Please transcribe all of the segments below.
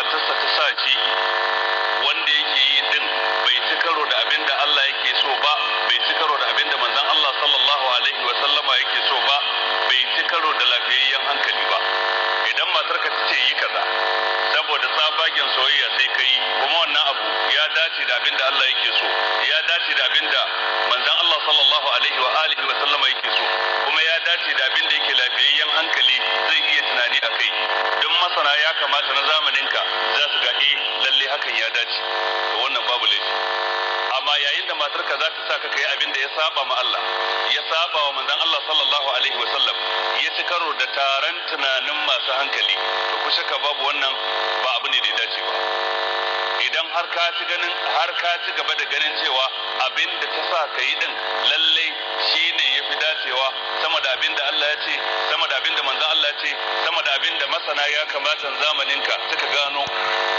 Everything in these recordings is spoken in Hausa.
matarsa ta sa shi wanda yake yi din bai ci karo da abin da Allah yake so ba, bai ci karo da abin da manzon Allah sallallahu alaihi wa sallama yake so ba, bai ci karo da lafiyayyen hankali ba. Idan matarka ta ce yi kaza saboda tsabagen soyayya sai ka yi, kuma wannan abu ya dace da abin da Allah yake so, ya dace da abin da manzon Allah sallallahu alaihi wa alihi wa sallama yake so, kuma ya dace da abin da yake lafiyayyen hankali zai iya tunani a kai, don masana ya kamata na zamaninka za su ga eh lalle hakan ya dace, to wannan babu laifi. Amma yayin da matarka za ta sa ka kai abin da ya saba ma Allah, ya saba wa manzon Allah sallallahu alaihi wa sallam, ya ci karo da taron tunanin masu hankali, to ku shakka babu wannan ba abu ne da ya dace ba. Idan har ka ci ganin har ka ci gaba da ganin cewa abin da ta sa ka yi din lalle shine yafi dacewa sama da abin da Allah ya ce, sama da abin da manzon Allah ya ce, sama da abin da masana ya kamata zamaninka suka gano,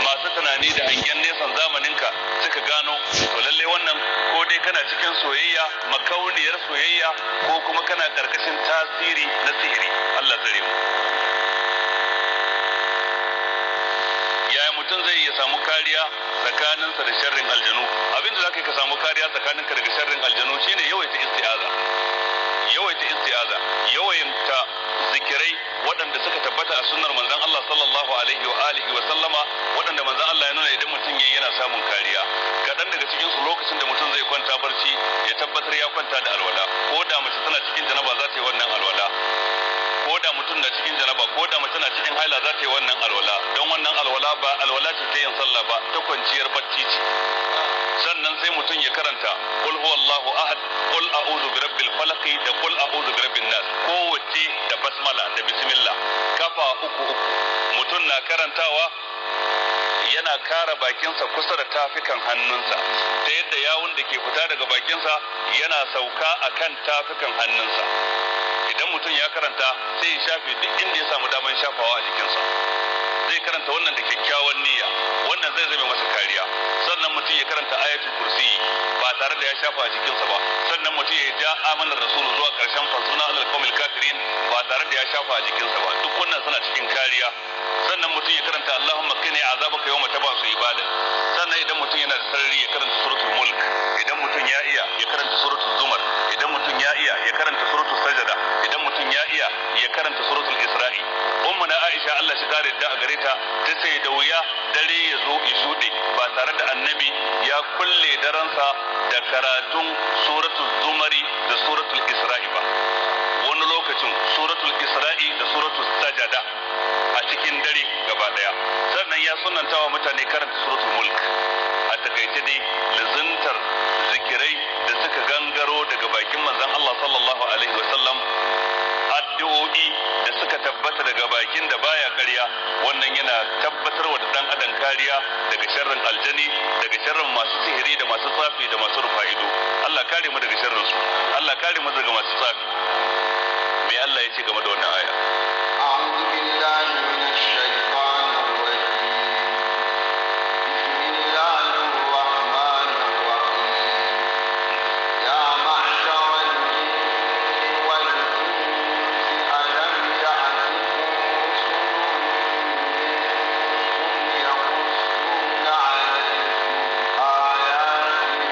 masu tunani da hangen nesan zamaninka suka gano, to lalle wannan ko dai kana cikin soyayya, makauniyar soyayya, ko kuma kana karkashin tasiri na sihiri. Allah tsare mu. Yaya mutum zai iya samu kariya tsakaninsa da sharrin aljanu? Abinda zaka yi ka samu kariya tsakaninka daga sharrin aljanu shine yawaita isti'aza, yawaita isti'aza, yawaita zikirai waɗanda suka tabbata a sunnar manzon Allah sallallahu alaihi wa alihi wa sallama, waɗanda manzon Allah ya nuna idan mutum yayi yana samun kariya. Kaɗan daga cikin su, lokacin da mutum zai kwanta barci ya tabbatar ya kwanta da alwala, ko da mace tana cikin janaba za ta yi wannan alwala, ko da mutum na cikin janaba, ko da mace na cikin haila za ta yi wannan alwala, don wannan alwala ba alwala ce ta yin sallah ba, ta kwanciyar bacci ce. Sannan sai mutum ya karanta qul huwallahu ahad, qul a'udhu birabbil falaq da qul a'udhu birabbin nas, kowace da basmala da bismillah, kafa uku uku. Mutum na karantawa yana kara bakinsa kusa da tafikan hannunsa, ta yadda yawun da ke fita daga bakinsa yana sauka akan tafikan hannunsa. Idan mutum ya karanta sai ya shafe duk inda ya samu daman shafawa a jikinsa. Zai karanta wannan da kyakkyawan niyya, wannan zai zame masa kariya. Sannan mutum ya karanta ayatul kursi ba tare da ya shafa a jikinsa ba. Sannan mutum ya ja amanar rasulu zuwa karshen fansuna alal qawmil kafirin ba tare da ya shafa a jikinsa ba. Duk wannan suna cikin kariya. Sannan mutum ya karanta Allahumma qini azabaka yawma tabasu ibada. Sannan idan mutum yana da sarari ya karanta suratul mulk, idan mutum ya iya ya karanta suratul zumar, idan mutum ya iya ya karanta suratul sajada, idan mutum ya iya ya karanta suratul isra'i. Ummuna Aisha Allah shi kare da a gare ta tace da wuya dare ya zo ya shuɗe ba tare da annabi ya kulle daransa da karatun suratul zumari da suratul isra'i ba. Wani lokacin suratul isra'i da suratul sajada a cikin dare gaba daya. Sannan ya sunanta wa mutane karanta suratul mulk. A takaice dai lizantar zikirai da suka gangaro daga bakin manzon Allah sallallahu alaihi wasallam, addu'o'i da suka tabbata daga bakin da baya ƙarya, wannan yana tabbatarwa da dan adam kariya daga sharrin aljani, daga sharrin masu sihiri da masu tsafi da masu rufa ido. Allah kare mu daga sharrin su, Allah kare mu daga masu tsafi. Me Allah ya ce game da wannan aya? أعوذ بالله من الشيطان الرجيم. بسم الله الرحمن الرحيم. يا معشر الجن والإنس ألم يأتكم رسل منكم يقصون عليكم آياتي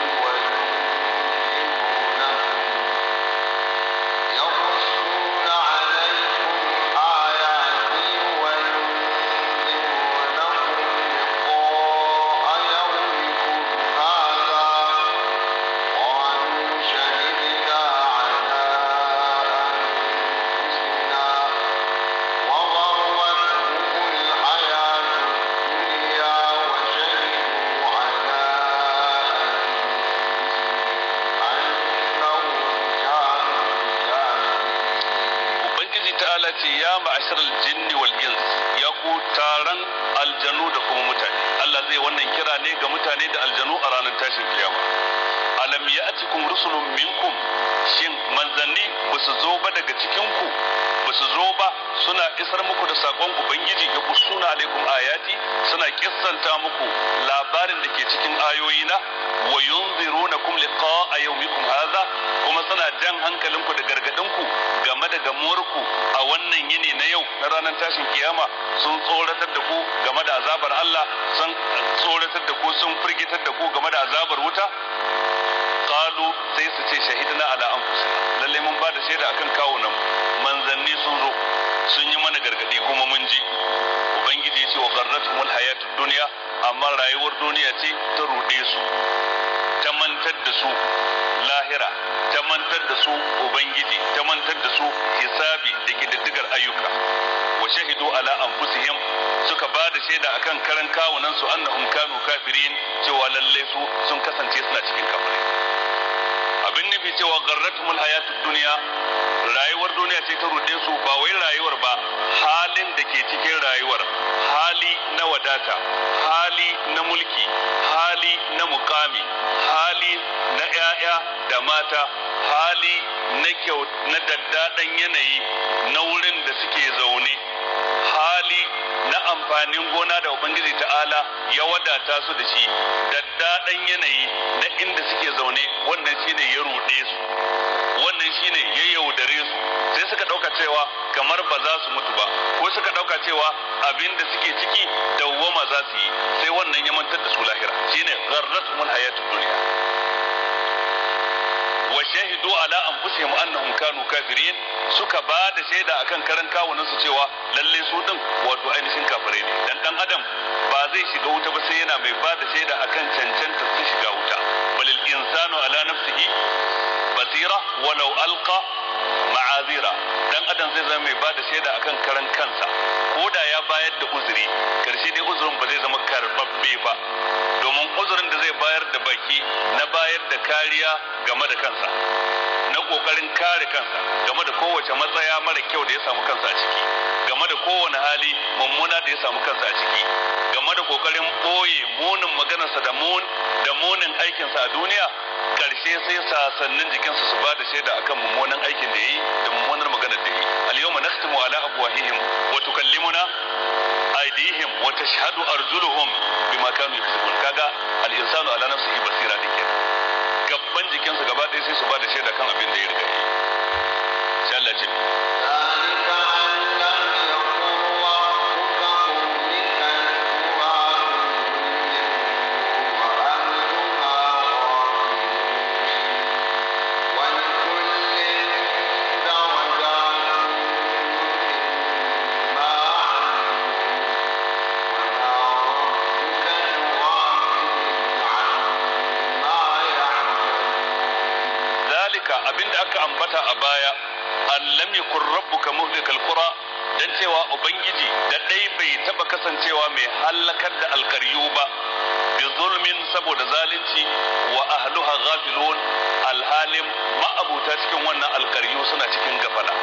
وينذرونكم يقصون عليكم آياتي وينذرونكم لقاء يومكم هذا قالوا شهدنا على أنفسنا وغرتهم الحياة الدنيا وشهدوا على أنفسهم أنهم كانوا كافرين. Ubangiji ta'ala ce ya ma'ashar jinni wal ins, ya ku taron aljanu da kuma mutane. Allah zai wannan kira ne ga mutane da aljanu a ranar tashin kiyama. Alam ya'tikum rusulun minkum, shin manzanni ba su zo ba daga cikin ku? Ba su zo ba suna isar muku da sakon Ubangiji, ya kusuna alaikum ayati, suna kissanta muku labarin da ke cikin ayoyina, wa yunzirunakum liqa'a yawmikum hadha, kuma suna jan hankalinku da gargadinku game da gamuwarku a wannan yini na yau na ranar tashin kiyama. Sun tsoratar da ku game da azabar Allah, sun tsoratar da ku, sun firgitar da ku game da azabar wuta. Qalu, sai su ce shahidna ala anfusina, lalle mun ba da shaida akan kawunan manzanni sun zo sun yi mana gargadi kuma mun ji. Ubangiji ya ce wa garratumul hayatud dunya, amma rayuwar duniya ce ta ruɗe su, ta mantar da su lahira, ta mantar da su ubangiji, ta mantar da su hisabi da kididdigar ayyuka. Wa shahidu ala anfusihim, suka ba da shaida akan karan kawunan su, annahum kanu kafirin, cewa lalle su sun kasance suna cikin kafirai. Abin nufi cewa garratumul hayatud dunya, rayuwar duniya ce ta ruɗe su, ba wai rayuwar ba, halin da ke cikin rayuwar, hali na wadata, hali na mulki, hali na mukami, hali na 'ya'ya da mata, hali na kyau, na daddaɗan yanayi na wurin da suke zaune, hali na amfanin gona da ubangiji ta'ala ya wadata su da shi, daddaɗan yanayi na inda suke zaune, wannan shine ya ruɗe su, wannan shine ya yaudare su. Sai suka ɗauka cewa kamar ba za su mutu ba, ko suka ɗauka cewa abin da suke ciki dawwama za su yi, sai wannan ya mantar da su lahira. Shine gharratumul hayatud dunya. Wa shahidu ala anfusihim annahum kanu kafirin, suka ba da shaida akan karan kawunan su cewa lalle su din wato ainihin kafirai ne. Dan adam ba zai shiga wuta ba sai yana mai ba da shaida akan cancanta su shiga wuta. Balil insanu ala nafsihi basira walau alqa ma'azira. Dan adam zai zama mai ba da shaida akan karan kansa, ko da ya bayar da uzuri, karshe dai uzurin ba zai zama karbabbe ba, domin uzurin da zai bayar da baki na bayar da kariya game da kansa, na kokarin kare kansa game da kowace matsaya mara kyau da ya samu kansa a ciki, game da kowane hali mummuna da ya samu kansa a ciki, game da kokarin boye munin maganarsa da munin aikinsa a duniya, karshe sai sasannin jikinsa su ba da shaida akan mummunan aikin da yayi da mummunar maganar da yayi. Al-yawma nakhtimu ala afwahihim wa tukallimuna aydihim wa tashhadu arjuluhum bima kanu yaksubun. Kaga al-insanu ala nafsihi basira dake, gabban jikinsa gaba ɗaya sai su ba da shaida kan abin da ya riga yi. Sai Allah ce abinda aka ambata a baya, allam yakun rabbuka muhlikal qura, dan cewa ubangiji da dai bai taba kasancewa mai halakar da alkaryu ba, bi zulmin, saboda zalunci, wa ahluha ghafilun, alhalim ma'abuta cikin wannan alkaryu suna cikin gafala.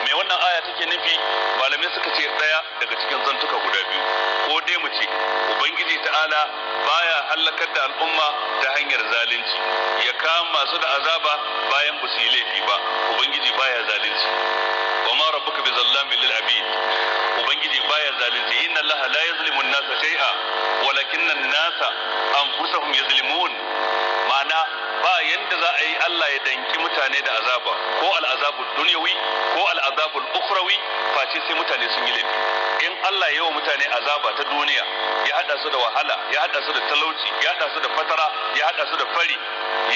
Me wannan aya take nufi? Malamai suka ce daya daga cikin zantuka guda biyu, ko dai mu ce ubangiji ta'ala baya halakar da al'umma ta hanyar zalunci, ya kama su da azaba bayan ba su yi laifi ba. Ubangiji baya zalunci. Wa ma rabbuka bi zallamin lil abid. Ubangiji baya zalunci. Inna allaha la yazlimu an-nasa shay'a walakinna an-nasa anfusahum yazlimun. Ma'ana ba yanda za a yi Allah ya danki mutane da azaba, ko al'azabul dunyawi ko al'azabul ukhrawi, face sai mutane sun yi laifi. In Allah ya yi wa mutane azaba ta duniya, ya hada su da wahala, ya hada su da talauci, ya hada su da fatara, ya hada su da fari,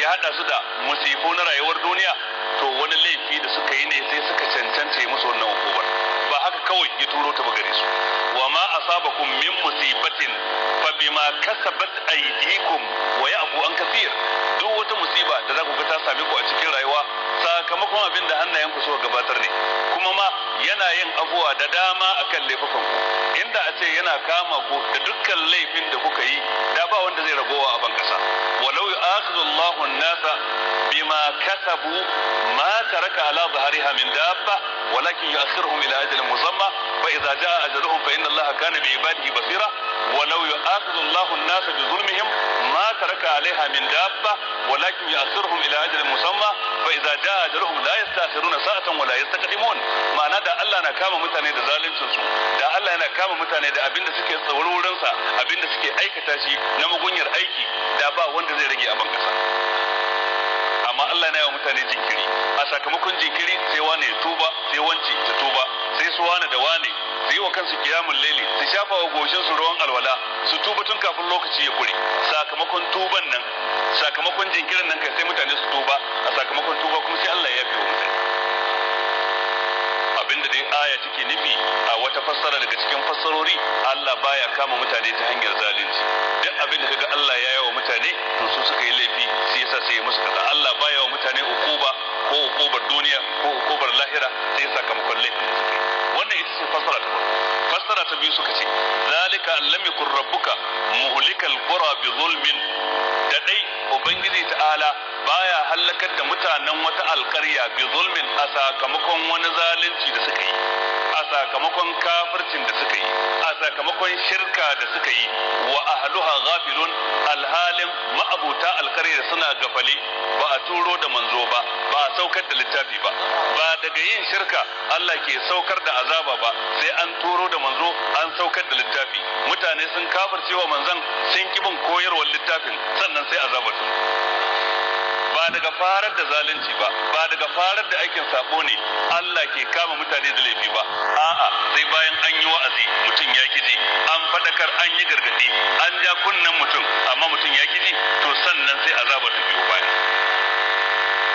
ya hada su da musifu na rayuwar duniya, to wani laifi da suka yi ne sai suka cancanta yi musu wannan hukumar. Ba haka kawai ya turo ta gare su. Wa ma asabakum min musibatin fa bima kasabat aydikum wa ya'fu an kaseer. Duk wata musiba da za ku ga ta same ku a cikin rayuwa, sakamakon abin da hannayenku suka gabatar ne. Kuma ma yana yin afuwa da dama akan laifukan ku. Inda a ce yana kama ku da dukkan laifin da kuka yi, da ba wanda zai ragowa a ban kasa. Walau yu'akhidhu Allahu an-nasa bima kasabu ma taraka ala dhahriha min dabba walakin yu'akhiruhum ila ajalin musamma fa idza jaa ajaluhum fa inna Allaha kana bi ibadihi basira. Walau yu'akhidhu Allahu an-nasa bi zulmihim ma taraka 'alayha min dabba walakin yu'akhiruhum ila ajalin musamma Fa idza jaa ajaluhum la yastakhiruna sa'atan wa la yastaqdimun. Ma'ana da Allah na kama mutane da zaluncin su, da Allah yana kama mutane da abinda suke tsaurin sa, abinda suke aikata shi na mugunyar aiki, da ba wanda zai rage a ban kasa. Amma Allah na yawa mutane jinkiri, a sakamakon jinkiri sai wane ya tuba, sai wance ta tuba, sai su wane da wane su yi wa kansu kiyamul laili, su shafa wa goshin su ruwan alwala, su tuba tun kafin lokaci ya kure. Sakamakon tuban nan, sakamakon jinkirin nan kai sai mutane su tuba, a sakamakon tuba kuma sai Allah ya yafe wa mutane. Abinda dai aya take nufi a wata fassara daga cikin fassarori, Allah baya kama mutane ta hanyar zalunci. Duk abin da kaga Allah ya yawa mutane to su suka yi laifi, shi yasa sai ya musu kaza. Allah baya wa mutane ukuba, ko ukubar duniya ko ukubar lahira, sai sakamakon laifin da suka yi. Wannan ita ce fassara ta farko. Fassara ta biyu suka ce zalika an lam yakun rabbuka muhlikal qura bi zulmin. Da dai ubangiji ta'ala baya halakar da mutanen wata alƙarya bi zulmin, a sakamakon wani zalunci da suka yi, a sakamakon kafircin da suka yi, a sakamakon shirka da suka yi, wa ahluha ghafilun, alhalin ma'abuta alƙarya suna gafale, ba a turo da manzo ba, ba a saukar da littafi ba. Ba daga yin shirka Allah ke saukar da azaba ba, sai an turo da manzo, an saukar da littafi. Mutane sun kafircewa manzon, sun ki bin koyarwar littafin, sannan sai azaba ta. Ba daga farar da zalunci ba, ba daga farar da aikin sabo ne Allah ke kama mutane da laifi ba. A'a, sai bayan an yi wa'azi mutum ya kiji, an fadakar, an yi gargadi, an ja kunnen mutum, amma mutum ya kiji, to sannan sai azaba ta biyo baya.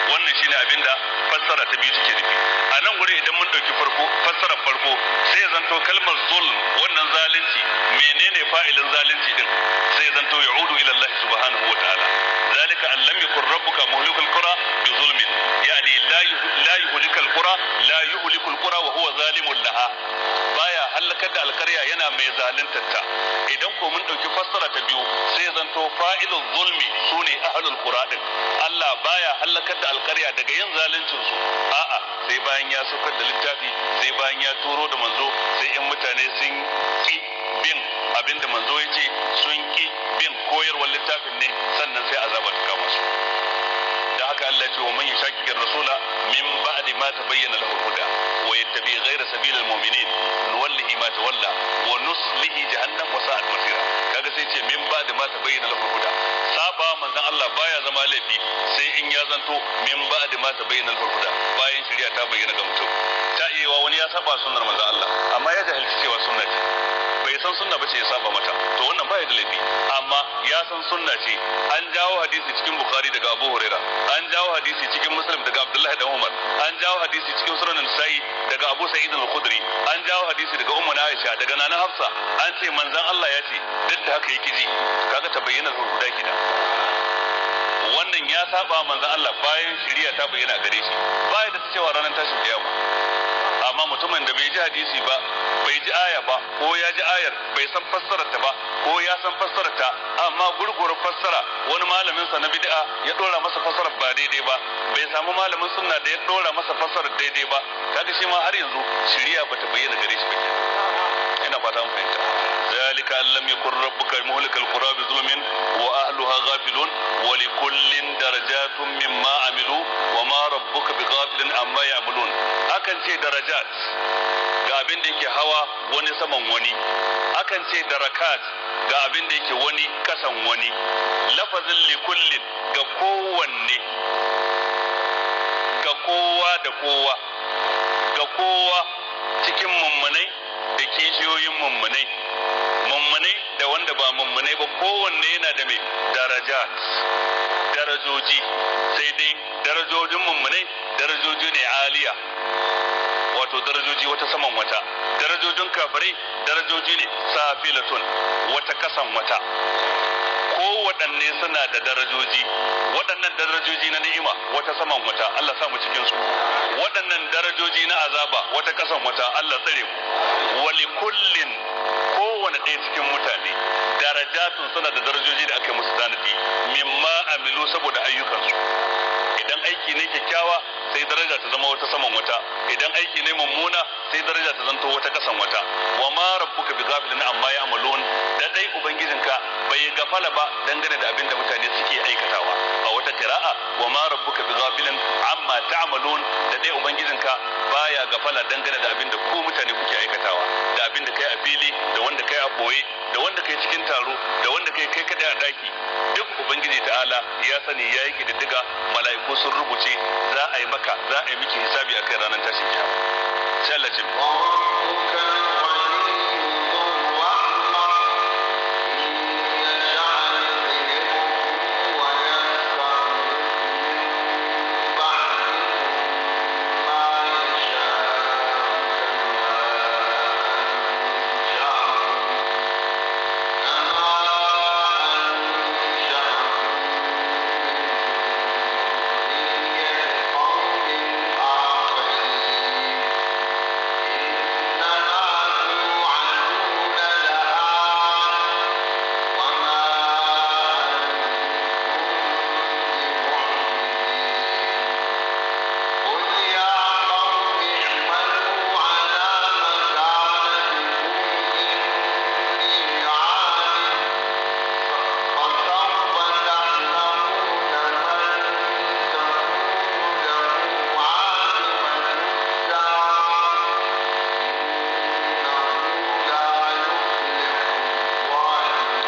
Wannan shine abin da fassara ta biyu take nufi. A nan gure idan mun dauki farko, fassarar farko, sai ya zanto kalmar zulm, wannan zalunci, menene fa'ilin zalunci din? Sai ya zanto ya'udu ila Allah subhanahu wa ta'ala. Zalika an lam yakun rabbuka muhlikal qura bi zulmin, yani la yuhlikal qura, la yuhlikul qura wa huwa zalimun laha. Baya halakar da alkarya yana mai zaluntarta. Idan ko mun dauki fassara ta biyu, sai ya zanto fa'ilul zulmi sune ahlul qura din. Allah baya halakar da alkarya daga yin zaluncin su, a'a, sai bayan ya saukar da littafi, sai bayan ya turo da manzo, sai in mutane sun ki bin abinda manzo ya ce, sun ki bin koyarwar littafin ne, sannan sai azaba ta kama su. Da haka Allah ya ce wa man yushaqiqir rasula min ba'di ma tabayyana lahu al-huda wa yattabi ghayra sabilil mu'minin nuwallihi ma tawalla wa nuslihi jahannam wa sa'at masira. Kaga sai ce min ba'di ma tabayyana lahu al-huda. Saba manzon Allah baya zama laifi sai in ya zanto min ba'di ma tabayyana lahu al-huda, bayan shari'a ta bayyana ga mutum. Ta iya wani ya saba sunnar manzon Allah amma ya jahilci cewa sunna ce, bai san sunna ba ce ya saba mata, to wannan baya da laifi. Amma ya san sunna ce, an jawo hadisi cikin Bukhari daga Abu Huraira, an jawo hadisi cikin Muslim daga Abdullahi dan Umar, an jawo hadisi cikin Sunan Nasa'i daga Abu Sa'id al-Khudri, an jawo hadisi daga Ummu Aisha, daga Nana Hafsa, an ce manzon Allah ya ce, duk da haka yake ji. Kaga ta bayyana huda kida. Wannan ya saba manzon Allah bayan shari'a ta bayyana gare shi, baya da cewa ranar tashin kiyama. Amma mutumin da bai ji hadisi ba, bai ji aya ba, ko ya ji ayar bai san fassarar ta ba, ko ya san fassarar ta amma gurgurar fassara, wani malamin sa na bid'a ya dora masa fassarar ba daidai ba, bai samu malamin sunna da ya dora masa fassarar daidai ba, kaga shi ma har yanzu shari'a bata bayyana gare shi ba kenan. Ina fata mun fahimta. Zalika an lam yakun rabbuka muhlikal qura bi zulmin wa ahliha ghafilun wa likullin darajatun mimma amilu wa ma rabbuka bighafilin amma ya'malun. Akan ce darajat ga abin da yake hawa wani saman wani, akan ce darakat ga abin da yake wani kasan wani. Lafazin likullin ga kowanne, ga kowa da kowa, ga kowa cikin mummunai da kishiyoyin mummunai, mummunai da wanda ba mummunai ba, kowanne yana da mai darajat, darajoji. Sai dai darajojin mummunai darajoji ne aliya, wato darajoji wata saman wata. Darajojin kafirai darajoji ne safilatun, wata kasan wata. Kowaɗanne suna da darajoji. Waɗannan darajoji na ni'ima wata saman wata, Allah sa mu cikin su. Waɗannan darajoji na azaba wata kasan wata, Allah tsare mu. Wali kullin, kowane ɗaya cikin mutane, darajatun, suna da darajoji da aka yi musu tanadi, mimma amilu, saboda ayyukansu. Idan aiki ne kyakkyawa sai daraja ta zama wata saman wata, idan aiki ne mummuna sai daraja ta zanto wata kasan wata. Wa ma rabbuka bi ghafilin amma ya'malun. Da dai ubangijinka bai gafala gafala ba dangane da abin da mutane suke aikatawa. A wata qira'a wa ma rabbuka bighafilin amma ta'malun, da dai ubangijinka baya gafala dangane da abin da ku mutane kuke aikatawa, da abin da kai a fili, da wanda kai a boye, da wanda kai cikin taro, da wanda kai kai kadai a daki, duk ubangiji ta'ala ya sani, ya yi kididdiga, mala'iku sun rubuce, za a yi maka, za a yi miki hisabi akai ranar tashin kiyama. Sai Allah ce وربك الغني ذو الرحمة إن يشأ يذهبكم ويستخلف من بعدكم ما يشاء كما أنشأكم من ذرية قوم آخرين. إنما توعدون لآت وما أنتم بمعجزين. قل يا قوم اعملوا على مكانتكم إني عامل، فسوف تعلمون من تكون له عاقبة الدار، إنه لا يفلح الظالمون.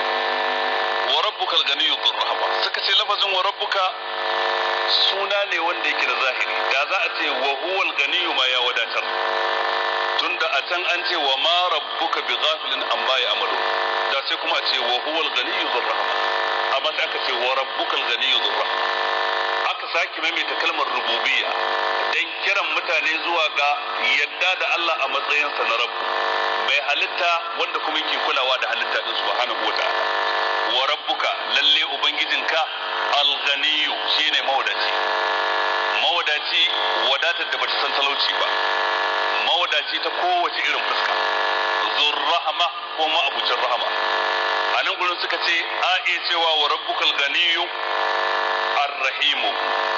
Wa rabbuka al-ganiyyu dhur rahma. Suka ce lafazin wa rabbuka suna ne wanda yake da zahiri, da za a ce wa huwal ganiyyu ma ya wadatar, tunda a can an ce wa ma rabbuka bi ghafilin amma ya'malu, da sai kuma a ce wa huwal ganiyyu dhur rahma, amma sai aka ce wa rabbuka al-ganiyyu dhur rahma. Aka sake maimaita kalmar rububiyya dan kiran mutane zuwa ga yadda da Allah a matsayinsa na rabbu mai halitta, wanda kuma yake kulawa da halitta din subhanahu wa ta'ala. Wa rabbuka, lalle ubangijinka, alghaniyu shine mawadaci, mawadaci wadatar da bata san talauci ba, mawadaci ta kowace irin fuska, zurrahama ko ma'abucin rahama. A nan gurin suka ce a iya cewa wa rabbukal ganiyu arrahimu,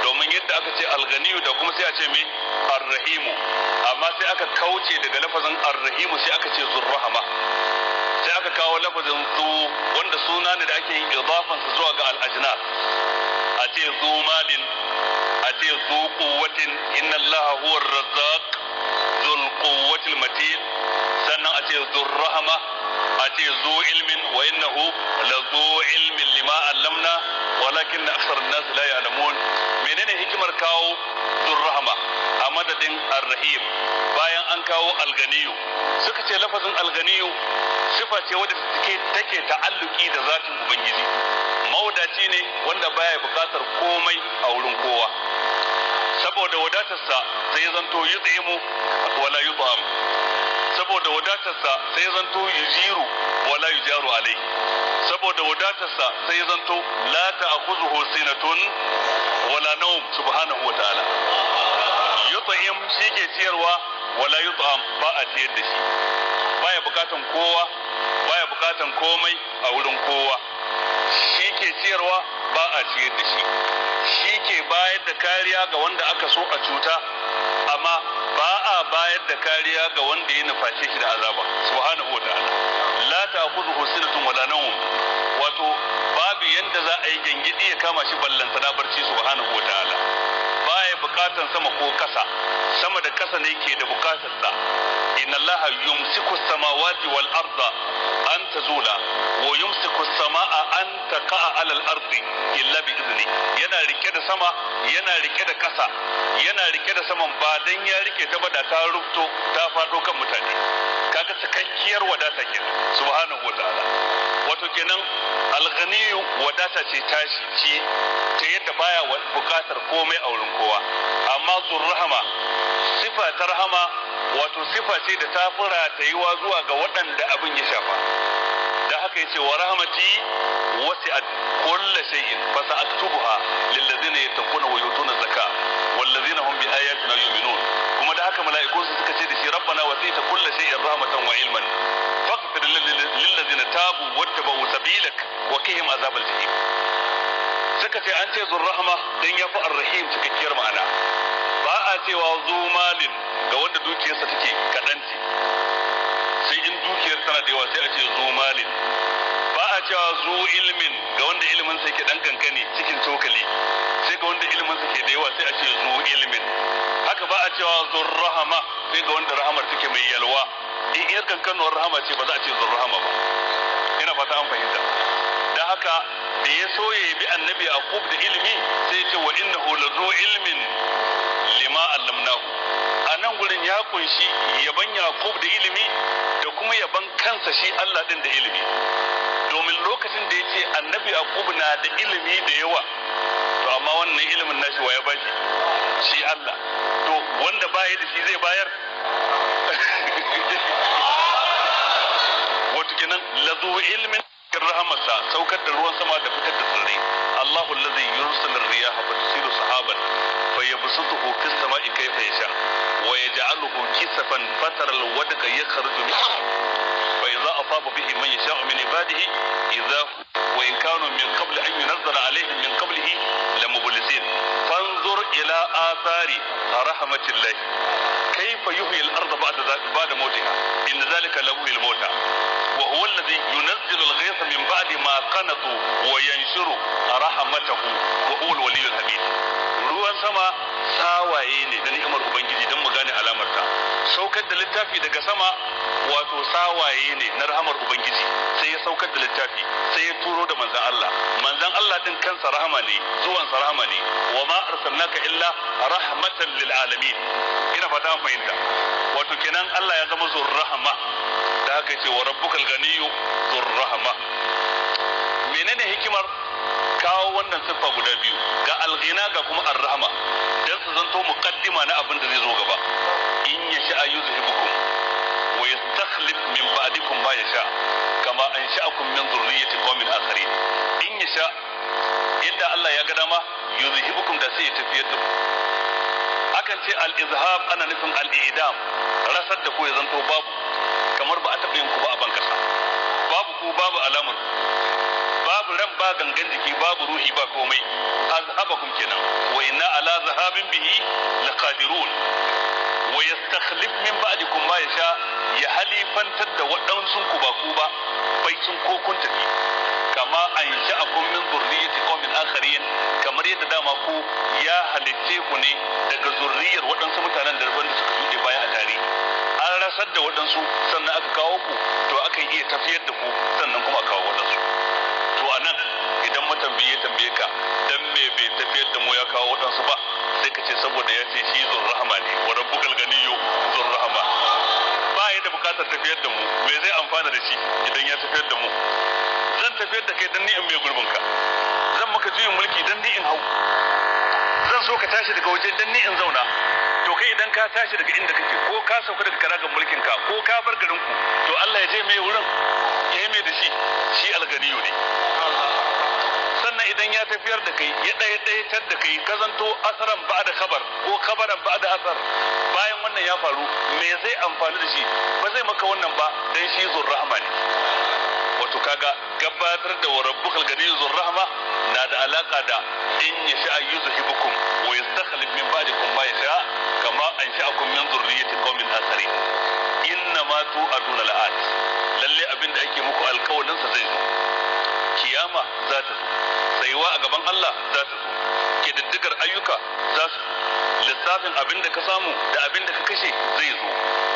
domin yadda aka ce alganiyu da kuma sai a ce me arrahimu, amma sai aka kauce daga lafazin arrahimu sai aka ce zurrahama, sai aka kawo lafazin zu wanda suna ne da ake yin idafansa zuwa ga al-ajnas, a ce zu malin, a ce zu quwwatin, inna allaha huwa ar-razzaq dhul quwwati al-matin, sannan a ce zur rahama, a ce zu ilmin, wa innahu la zu ilmin lima allamna walakin akthar an-nas la ya'lamun. Menene hikimar kawo zur rahama a madadin ar-rahim bayan an kawo al-ganiyu? Suka ce lafazin al-ganiyu sifa ce wadda take ta'alluki da zatin ubangiji, mawadaci ne wanda baya bukatar komai a wurin kowa, saboda wadatarsa sai zanto yut'imu wala yut'am, saboda wadatarsa sai zanto yujiru wala yujaru alai, saboda wadatarsa sai zanto la ta'khudhuhu sinatun wala nawm subhanahu wa ta'ala. Yut'im shi ke ciyarwa, wala yut'am ba a ciyar da shi, baya bukatan kowa, baya bukatan komai a wurin kowa, shi ke ciyarwa ba a ciyar da shi, shi ke bayar da kariya ga wanda aka so a cuta, amma ba a bayar da kariya ga wanda ya nuface shi da azaba subhanahu wataala. La ta'khudhuhu sinatun wala nawm, wato babu yanda za a yi gangidi ya kama shi ballantana barci subhanahu wataala. Baya bukatan sama ko kasa, sama da kasa ne ke da bukatar sa. Inna allaha yumsiku samawati wal arda an tazula wa yumsiku samaa an taqa'a ala al ardi illa bi izni. Yana rike da sama, yana rike da kasa, yana rike da saman ba dan ya rike ta ba da ta rubto ta fado kan mutane. Kaga cikakkiyar wadata kenan subhanahu wataala. Wato kenan alghaniyu wadata ce tashi ci ta yadda baya bukatar komai a wurin kowa. Amma zurrahama, sifa ta rahama, wato sifa ce da ta fura ta yiwa zuwa ga waɗanda abin ya shafa. Da haka yace wa rahmati wasi'at kull shay'in fa sa'aktubuha lil ladzina yattaquna wa yutuna zakka wal ladzina hum bi ayatina yu'minun. Kuma da haka mala'ikun su suka ce da shi rabbana wasi'ta kull shay'in rahmatan wa ilman faghfir lil ladzina tabu wattaba'u sabilak wa qihim azabal jahim. Suka ce an ce zurrahma dan yafi arrahim cikakkiyar ma'ana. Ba a cewa zu malin ga wanda dukiyarsa take kaɗan ce, sai in dukiyar tana da yawa sai a ce zu malin. Ba a cewa zu ilmin ga wanda ilimin sa yake dan kankani cikin cokali, sai ga wanda ilimin sa ke da yawa sai a ce zu ilmin. Haka ba a cewa zur rahama sai ga wanda rahamar take mai yalwa. In yar kankanuwar rahama ce ba za a ce zur rahama ba. Ina fata an fahimta. Dan haka da ya so ya bi annabi Yaqub da ilimi sai ya ce wa innahu lazu ilmin lima allamnahu. A nan gurin ya kunshi yaban Yaqub da ilimi da kuma yaban kansa shi Allah din da ilimi. Domin lokacin da ya ce annabi Yaqub na da ilimi da yawa, to amma wannan ilimin nashi wa ya bashi? Shi Allah. To wanda baya da shi zai bayar? Wato kenan lazu ilmin rahamarsa saukar da ruwan sama da fitar da tsirrai. Allahu allazi yursilu ar-riyaha fatusiru sahaban fayabsutuhu fis sama'i kayfa yasha wa yaj'aluhu kisafan fatara al-wadqa yakhruju minhu fa idza asaba bihi man yasha'u min ibadihi idza wa in kanu min qabli an yunzala alaihim min qablihi lamublisin. Fanzur ila athari rahmatillahi kayfa yuhyi al-ardha ba'da mawtiha inna dhalika lamuhyil mawta wa huwa alladhi yunazzilu al-ghaytha min ba'di ma qanatu wa yanshuru rahmatahu wa huwa al-waliyyul hamid. Ruwan sama sawaye ne da ni'imar Ubangiji don mu gane alamarta. Saukar da littafi daga sama wato sawaye ne na rahamar Ubangiji. Sai ya saukar da littafi, sai ya turo da manzan Allah. Manzan Allah din kansa rahama ne, zuwansa rahama ne. Wa ma arsalnaka illa rahmatan lil alamin. Ina fata an fahimta. Wato kenan Allah ya zama zur rahama. Da haka ce wa rabbukal ganiyyu zur rahama. Menene hikimar kawo wannan siffa guda biyu, ga alghina ga kuma arrahama, dan su zanto muqaddima na abin da zai zo gaba. In yasha yuzhibukum wa yastakhlif min ba'dikum ma yasha kama ansha'akum min dhurriyyati qaumin akharin. In yasha, inda Allah ya ga dama, yuzhibukum da sai ya tafiyar da ku. Akan ce al-izhab ana nufin al-i'dam, rasar da ku ya zanto babu, kamar ba a taɓa yin ku ba a bankasa. Babu ku, babu alamar, babu ran, ba gangan jiki, babu ruhi, ba komai. Azhabakum kenan. Wa inna ala zahabin bihi laqadirun. Wa yastakhlif min ba'dikum ma yasha, ya halifantar da waɗansu ku ba ku ba, baicin ko kun tafi. Kama ansha'akum min zurriyyati qaumin akharin, kamar yadda dama ku ya halicce ku ne daga zurriyar waɗansu mutanen da da suka shuɗe baya a tarihi. An rasar da waɗansu sannan aka kawo ku, to akan iya tafiyar da ku sannan kuma a kawo waɗansu. To a nan idan matambayi ya tambaye ka dan me bai tafiyar da mu ya kawo waɗansu ba, sai ka ce saboda ya ce shi zur rahama ne, wa rabbukal ganiyyu zur rahama. Ba ya da bukatar tafiyar da mu, me zai amfana da shi idan ya tafiyar da mu? Zan tafiyar da kai dan ni in mai gurbin ka, zan maka juyin mulki dan ni in hau, zan so ka tashi daga waje dan ni in zauna. To kai idan ka tashi daga inda kake, ko ka sauka daga karagar mulkin ka, ko ka bar garin ku, to Allah ya je mai wurin ya yi mai da shi, shi alganiyu ne. Sannan idan ya tafiyar da kai, ya ɗaya ɗayatar da kai, ka zanto asaran ba da khabar ko khabaran ba da asar, bayan wannan ya faru me zai amfani da shi? Ba zai maka wannan ba, dan shi zur rahama ne. Wato kaga gabatar da warabbukal ganiyyu zur rahma na da alaka da in yasha yuzhibukum wa yastakhlif min ba'dikum ma yasha kama ansha'akum min dhurriyyati qaumin akharin. Inna ma tu'aduna la'at, lalle abinda ake muku alkawalin sa zai zo. Kiyama za ta zo, tsayuwa a gaban Allah za ta zo, kididdigar ayyuka za su, lissafin abin da ka samu da abin da ka kashe zai zo,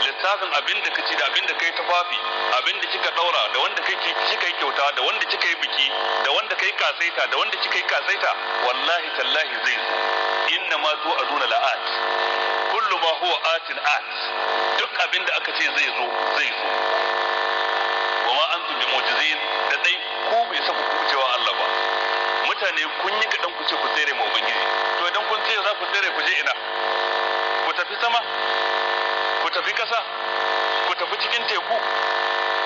lissafin abin da ka ci da abin da kai tufafi, abin da kika daura da wanda kai kika yi kyauta da wanda kika yi biki da wanda kai kasaita da wanda kika yi kasaita, wallahi tallahi zai zo. Inna ma tu'aduna la'at, kullu ma huwa atin at, duk abin da aka ce zai zo zai zo. Wa ma antum bi mu'jizin, da dai ku bai saka ku cewa Allah ba. Mutane kun yi kaɗan ku ce ku tsere ma Ubangiji, to idan kun ce za ku tsere ku je ina? Ku tafi sama? Ku tafi ƙasa? Ku tafi cikin teku?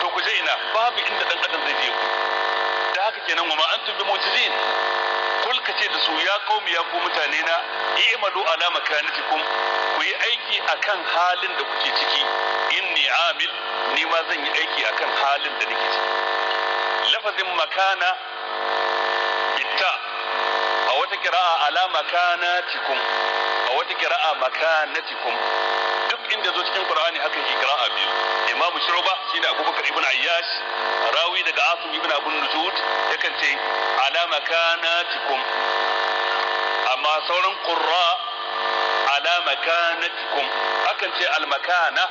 To ku je ina? Babu inda ɗan adam zai je ku. Da haka kenan wa ma antum bi mu'jizin. Kul ka ce da su ya qaumi, ya ku mutane na, i'malu ala makanatikum, ku yi aiki akan halin da kuke ciki. Inni amil, ni ma zan yi aiki akan halin da nake ciki. Lafazin makana bitta a wata kira'a ala makanatikum, a wata kira'a makanatikum, duk inda zo cikin Qur'ani haka yake qira'a biyu. Imam Shu'ba shine Abubakar ibn Ayyash, rawi daga Asim ibn Abu Nujud, yakan ce ala makanatikum, amma sauran qurra ala makanatikum. Akan ce al makana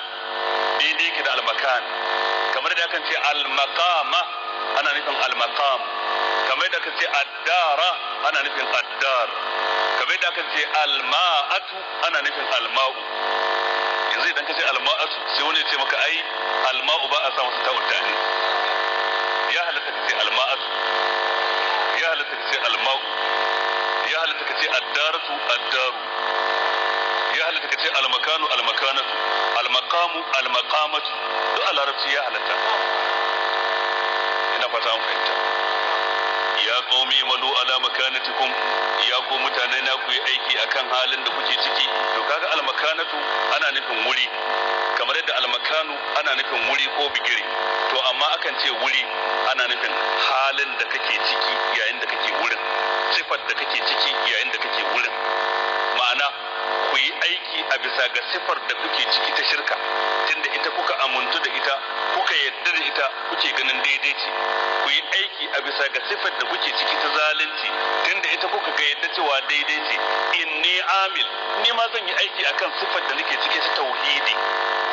daidai yake da al makan, kamar da akan ce al maqama ana nufin al maqam, kamar da akan ce addara ana nufin addar, kamar da akan ce al ma'atu ana nufin al ma'u. Yanzu idan ka ce al ma'atu sai wani ya ce maka ai al ma'u ba a sa masa ta'ud ta'ani. Ya halatta ka ce al ma'atu, ya halatta ka ce al ma'u, ya halatta ka ce addaratu addaru, ya halatta ka ce al makanu al makanatu, al maqamu al maqamatu, duk a larabci ya halatta. Ina fata an fahimta. Ya qaumi malu ala makanatikum, ya ku mutane na ku yi aiki akan halin da kuke ciki. To kaga al makanatu ana nufin wuri, kamar yadda al makanu ana nufin wuri ko bigire. To amma akan ce wuri ana nufin halin da kake ciki yayin da kake wurin, sifar da kake ciki yayin da kake wurin. Ma'ana ku yi aiki a bisa ga sifar da kuke ciki ta shirka, tunda ita kuka amuntu da ita, kuka yadda da ita, kuke ganin daidai ce. Ku yi aiki a bisa ga sifar da kuke ciki ta zalunci, tunda ita kuka ga yadda cewa daidai ce. Inni amil, ni ma zan yi aiki akan sifar da nake ciki ta tauhidi,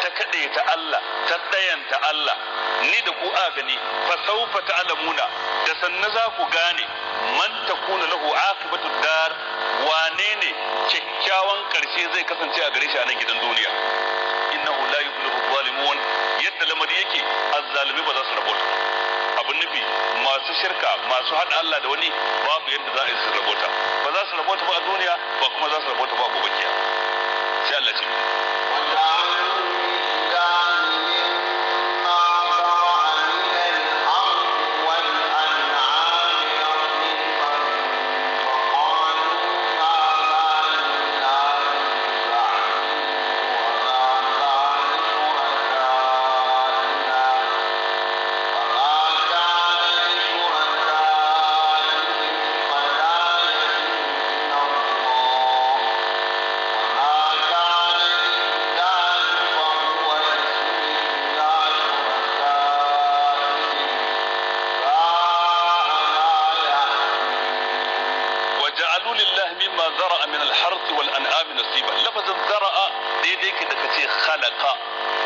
ta ta Allah, ta ɗayanta Allah. Ni da ku a gani, fa sawfa ta'lamuna, da sanna za ku gane, man takuna lahu aqibatu dar, wane ne kyakkyawan karshe zai kasance a gare shi a nan gidan duniya. Innahu la yuflihu zalimun, yadda lamari yake azzalimi ba za su rabota. Abin nufi masu shirka, masu hada Allah da wani, babu yadda za a yi su rabota. Ba za su rabota ba a duniya, ba kuma za su rabota ba a gobe kiyama. Sai Allah ce وجعلوا لله مما ذرأ من الحرث والأنعام نصيبا. لفظ ذرأ daidai ke da kace khalaqa.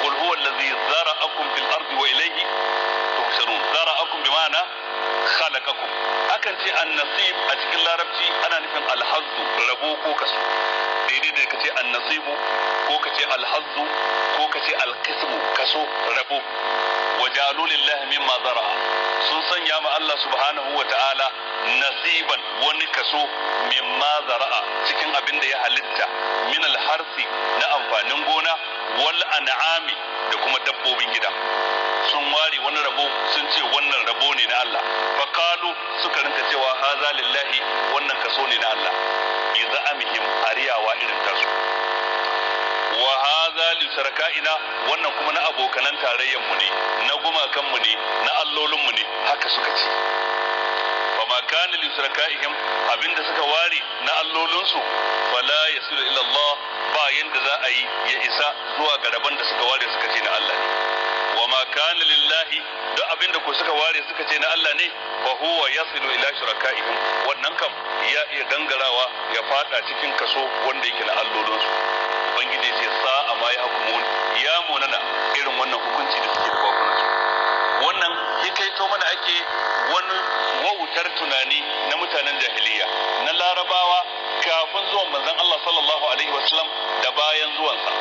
Qul huwa allazi zara'akum fil ardi wa ilayhi tuhsharun. Zara'akum bi ma'ana khalaqakum. Akan ce an-nasib a cikin larabci ana nufin al-hazzu, rabo ko kaso. Daidai da kace an-nasibu ko kace al-hazzu ko kace al-qismu, kaso, rabo. Wajalu lillahi mimma zara'a, sun sanya ma Allah subhanahu wa ta'ala nasiban, wani kaso, mimma zara'a, cikin abin da ya halitta, min alharsi, na amfanin gona, wal an'ami, da kuma dabbobin gida. Sun ware wani rabo sun ce wannan rabo ne na Allah. Faqalu, suka rinka cewa haza lillahi, wannan kaso ne na Allah, bi za'amihim, ariyawa irin tasu. Wa hadha li sharakaina, wannan kuma na abokanan tarayyan mu ne, na gumakan mu ne, na allolin mu ne, haka suka ce. Fa ma kana li sharakaihim, abinda suka ware na allolin su, fala yasilu ila Allah, ba yanda za a yi ya isa zuwa ga rabon da suka ware suka ce na Allah ne. Wa ma kana lillahi, duk abinda ko suka ware suka ce na Allah ne, fa huwa yasilu ila shurakaihim, wannan kam ya iya gangarawa ya fada cikin kaso wanda yake na allolinsu. Ubangiji ce sa'a ma ya hukumun, ya munana irin wannan hukunci da suke da bakunansu. Wannan hikaito mana ake wani wautar tunani na mutanen jahiliya na larabawa kafin zuwan manzon Allah sallallahu alaihi wasallam da bayan zuwansa,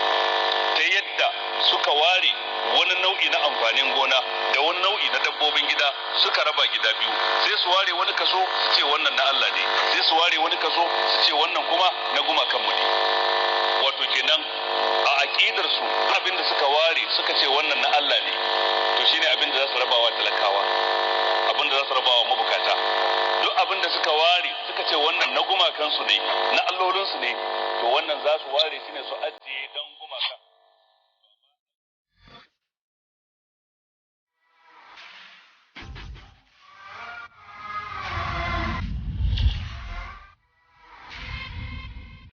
ta yadda suka ware wani nau'i na amfanin gona da wani nau'i na dabbobin gida, suka raba gida biyu. Sai su ware wani kaso su ce wannan na Allah ne, sai su ware wani kaso su ce wannan kuma na gumakanmu ne. Wato kenan a aƙidar su, abin da suka ware suka ce wannan na Allah ne, to shine abin da za su rabawa talakawa, abin da za su rabawa mabukata. Duk abin da suka ware suka ce wannan na gumakansu ne, na allolinsu ne, to wannan za su ware shi ne su ajiye don